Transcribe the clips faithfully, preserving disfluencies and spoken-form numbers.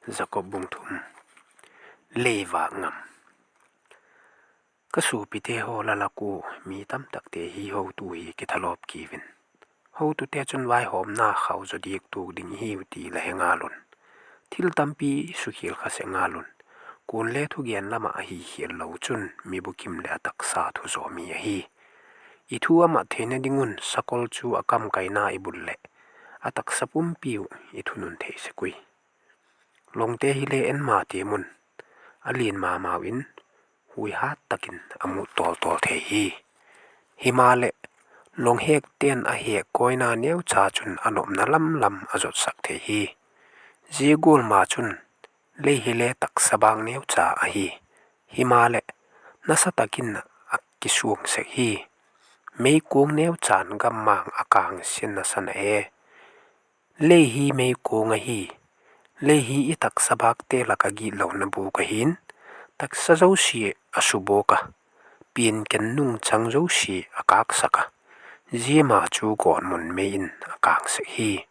Jakob bung thum. Lei vâk ngam. Ka suapite haw, la lak ua mi tamtakte hi hotu hi kithalawp kiu in. Hotute chun vaihawmna khau zaw diak tuak ding i hiu ti la he ngal un. Thil tampi sukhial kha sek ngal un. Kuale thugen lam ah ahi khial lo chun mi bukim leh a taksa thu zaw mi ahi. I thu a mat theina ding un sakol chu a kamkaina i bul leh a taksa pumpiu i thunun thei sek ui. Lawngte hile en ma tiam un, a lian ma mau in, hui hat tak in a mut tawl tawl thei hi. Himaleh, lawnghekte'n a hek kawina neucha chun a nopna lam lam a zotsak thei hi. Zia gual ma chun, lei hile taksa bâk neucha ahi. Himaleh, nasa tak in a kisuang sek hi. Meikuang neucha'n gammang a kângsia nasan a e. Lei hi meikuang ahi. Lei hi i taksa bâkte lak ah gitlona bûk ahi'n, taksa zosia a subawk a, pian ken nungchang zosia a kâksak a, zia ma chu gawtmun mei in a kâng sek hi.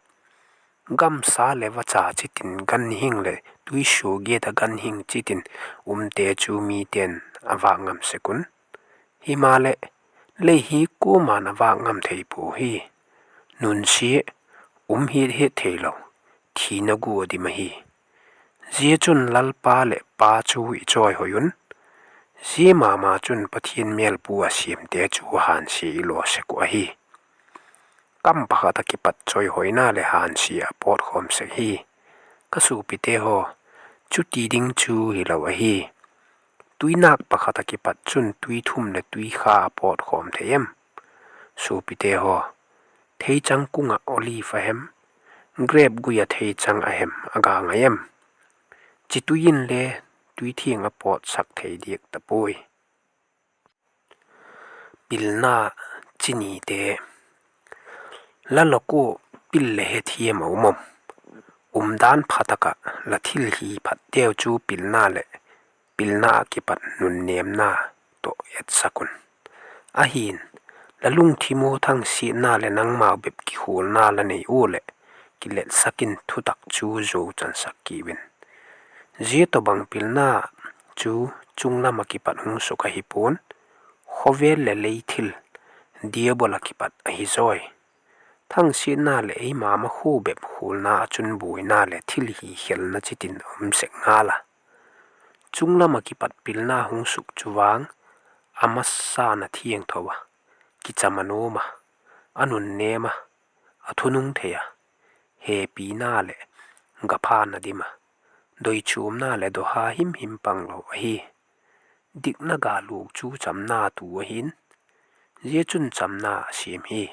Gamsa leh vacha chitin ganhing leh tuisuagiat ah ganhing chitin umte chu mite'n a vâk ngam sek un. Himaleh, lei hi kuama'n a vâk ngam thei pua hi. Nunsia, um hiat hiat theilo, thina gua dim ahi. Zia chun Lalpa leh Pa chu i chawihoi un, zia ma ma chun Pathian mêlpu ah siamte chu hânsia i law sek uh ahi. Kam pakhat ah kipat chawihoina leh hânsia a pawt khawm sek hi. Ka suapite haw, chuti ding chu hilo ahi. Tuinâk pakhat ah kipat chun tui thum leh tui kha a pawt khawm thei em? Suapite haw, theichang kung ah olive a hem, grep gui ah theichang a hem a ga ngai em? Chitui inle tui thiang a pawtsak thei diak ta puai. Pilna chi nite. La lak ua pil leh hethiam a um am? Umdan pha tak ah la thil hi phatteu chu pilna leh pilna ah kipat nunnêmna tawh etsak un. Ahi'n, la lungthim ua thangsiatna leh nangmau bep kikhualna la nei ua leh, kiletsak in thutak chu zuau chansak kiu in. Zia tawhbang pilna chu chunglam ah kipat hung suk ahi pua'n, khawvel leh lei thil, diabol ah kipat ahi zawi. Thangsiatna leh eima makhua bep khualna ah chun buaina leh thil hi khelna chitin um sek ngal a. Chunglam ah kipat pilna hung suk chu vang, a masa'n a thiangtho a, kicham a nuam a, a nunnêm a, a thunung thei a, hepina leh gapha'n a dim a, doichuamna leh dawha him him panglo ahi. Dikna ga luak chu chamna tu ahi'n, zia chun chamna a siam hi.